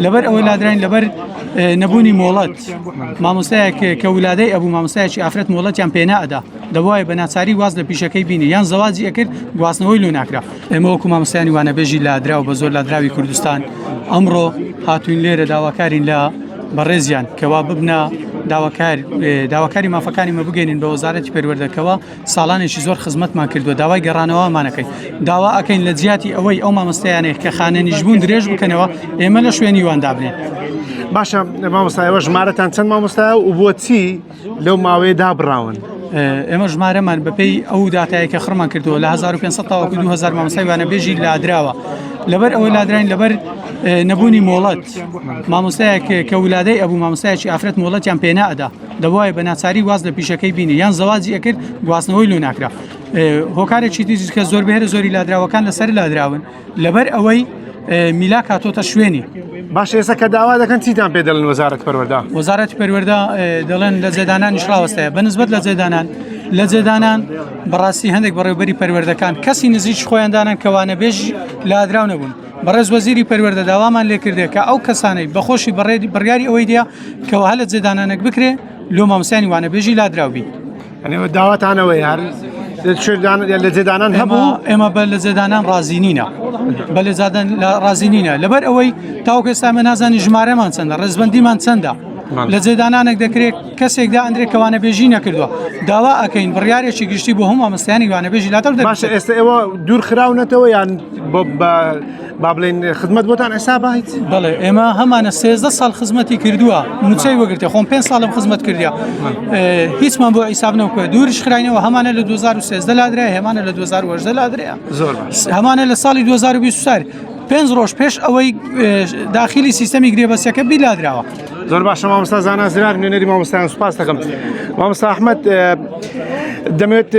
لەبەر ئەوەی لادراین لەبەر نەبوونی مۆڵەت مامۆستایەک کە ولادەی ئەبوو مامۆستایەکی ئافرەت مۆڵەتیان پێ نەئەدا دەبوایە بە ناچاری واز لە پیشەکەی بینی یان زەواجی ئەکرد گواستنەوەی لۆ ناکرا. ئێمە وەکو مامۆستایانی وانەبێژی لادراو بە زۆر لادراوی کوردستان ئەمڕۆ هاتوین لێرە داواکارین لە بەڕێزیان کەوا ببنە داواکار داواکاری مافەکانی مە بگەینین بە وەزارەتی پەروەردەکەوە ساڵانێکی زۆر خزمەتمان کردووە داوای گەڕانەوەمانەکەین داوا ئەەکەین لە جیاتی ئەوەی ئەو مامۆستایانەی کە خانەنیشبوون درێژ بکەنەوە ئێمە لە شوێنی وان دابنێن. باشە مامۆستا ئێوە ژمارەتان چەند مامۆستایە و بۆچی لەو ماوەیە دابڕاون؟ ئێمە ژمارەمان بەپێی ئەو داتایە کە خڕمان کردووە لە 1500 تاوەکو 2000 مامۆستای وانەبێژی لادراوە لەبەر ئەوەی لادراین لەبەر نەبوونی مۆڵەت مامۆستایەک کە ولادەی ئەبوو مامۆستایەکی ئافرەت مۆڵەتیان پێ نەئەدا دەبوایە بە ناچاری واز لە پیشەکەی بینی یان زەواجی ئەکرد گواستنەوەی لۆ ناکرا هۆکارێکی تریش کە زۆر بەهرە زۆری لادراوەکان لەسەر لادراون لەبەر ئەوەی میلاک هاتۆتە شوێنی. باشە ئێستا کە داوا دەکەن چیتان پێ دەڵێن وەزارەت پەروەردە؟ وەزارەتی پەروەردە دەڵێن لە جێدانانیش ڕاوەستایە بە نسبەت لە جێدانان لە جێدانان بەڕاستی هەندێک بەڕێوبەری پەروەردەکان کەسی نزیک خۆیان دانان کە وانەبێژ لادراو نەبوون بەڕێز وەزیری پەروەردە داوامان لێکردێ کە ئەو کەسانەی بەخۆشی بڕیاری ئەوەی دیا کەەوە لە جێدانانێک بکرێ لۆ مامۆستایانی وانەبێژی لادراو بی. ئەنێوە داواتانەوەی هەر لە جێدانان هەبوو ئێمە بە لە جێدانان ڕازی نینە بە لە جادان ڕازی نینە لەبەر ئەوەی تاوەکو ئێستا ئێمە نازانین ژمارەمان چەندە ڕێزبندیمان چەندە لە جێدانانێک دەکرێت کەسێکدا ئەندرێک کەوانە بێژی نەکردووە داوا ئەەکەین بڕیارێکی گشتی بۆ هەموو مامۆستایانی وانەبێژی لاتەر باشە ئێستا ئێوە دوور خراونەتەوە یان بە با بڵێن خزمەت بۆتان حسابە هیچ؟ بەڵێ ئێمە هەمانە 13 ساڵ خزمەتی کردووە موچەی وەگرتە خۆم پێ ساڵم خزمەت کردیا هیچمان بۆ حیساب نەکوێ دووریش خراینەوە هەمانە لە 2013 لادرای هەمانە لە 2018 لادرەیە زۆر هەمانە لە ساڵی 2024 پێنج ڕۆژ پێش ئەوەی داخلی سیستەمی گرێبەسەکە بیلادراوە زۆر باشە مامۆستا زانا زرار نوێنەری مامۆستایان سوپاس دەکەم مامۆستا ئەحمەد دەمەوێت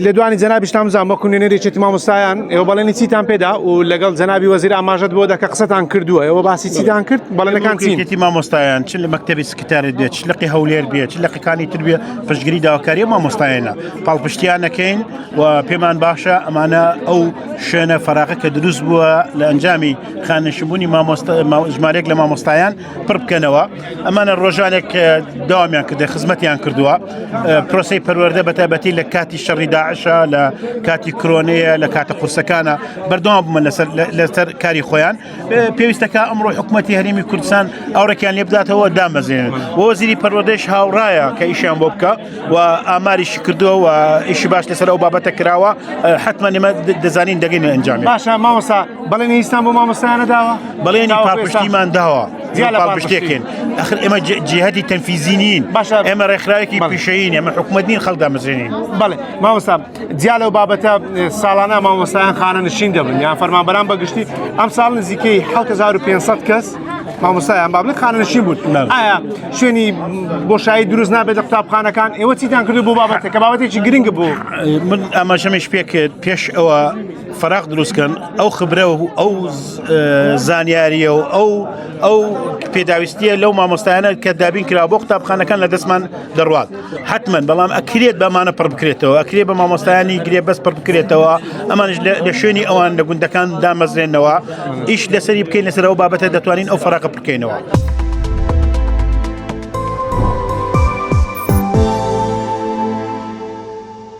لێدوانی جەنابیشتان بزانم وەکو نوێنەری یەکێتی مامۆستایان ئێوە بەڵێنی چیتان پێدا و لەگەڵ جەنابی وەزیر ئاماژەت بۆ دەکە قسەتان کردووە ئێوە باسی چیتان کرد بەڵێنەکان چین یەکێتی مامۆستایان چ لە مەکتەبی سکرتاریەت بێت چ لقی هەولێر بێت چ لقەکانی تر بێت پشتگیری داواکاری مامۆستایانە پاڵپشتیان نەکەین و پێمان باشە ئەمانە ئەو شوێنە فەراغە کە دروست بووە لە ئەنجامی خانەنشینبوونی مامۆستا ژمارەیەک لە مامۆستایان پڕ بکەنەوە ئەمانە ڕۆژانێک داوامیان کردە خزمەتیان کردووە پرۆسی پەروەردە بە تایبەتی لە کاتی شەڕی داعشە لە کاتی کرۆنەیە لە کاتە قورسەکانە بەردەوام بوومە لەسەر لەسەر کاری خۆیان پێویستەکە ئەمڕۆ حکوومەتتی هەرێمی کوردستان ئەوڕێکیان لێ بداتەوە دامەزێن وەزیری پەروەردەش هاوڕایە کە ئیشیان بۆ بکە و ئاماریشی کردووە و ئیشی باش لەسەر ئەو بابەتە کراوە حتمما ئێمە دەزانین دەگەینە ئەنجامی باشە مامۆستا بەڵێنی هیچتان بۆ مامۆستایانە داوە؟ بەڵێنی پاڵپشتیمان داوە جیا لە پاڵپشتێکین ئەخر ئێمە جیهتی تەنفیزی نین باشە ئێمە ڕێکخراوێکی پیشەیین ئێمە حکوومەت نین خەڵک دامەزرێنین بەڵێ مامۆستا جیا لەو بابەتە ساڵانە مامۆستایان خانە نشین دەبن یان فەرمانبەران بەگشتی ئەم ساڵ نزیکەی 7500 کەس مامۆستایان با بڵێن خانەنشین بوون ئایا شوێنی بۆشایی دروست نابێت لە قوتابخانەکان ئێوە چیتان کردو بۆ بابەتە کە بابەتێکی گرنگ بوو من ئاماژەمیش پێ کرد پێش ئەوە فەراق دروستکەن ئەو خبرە و ئەو زانیاریە و ئەو ئەو پێداویستیە لەو مامۆستایانە کە دابین کرا بۆ قوتابخانەکان لە دەستمان دەڕوات حتمما بەڵام ئەکرێت بەمانە پڕ بکرێتەوە ئەکرێت بە مامۆستایانی گرێ بەس پڕ بکرێتەوە ئەمانش لە شوێنی ئەوان لە گوندەکان دامەزرێنەوە ئیش لەسەری بکەین لەسەر ئەو بابەتە دەتوانین ئەو فەراقە بکەینەوە.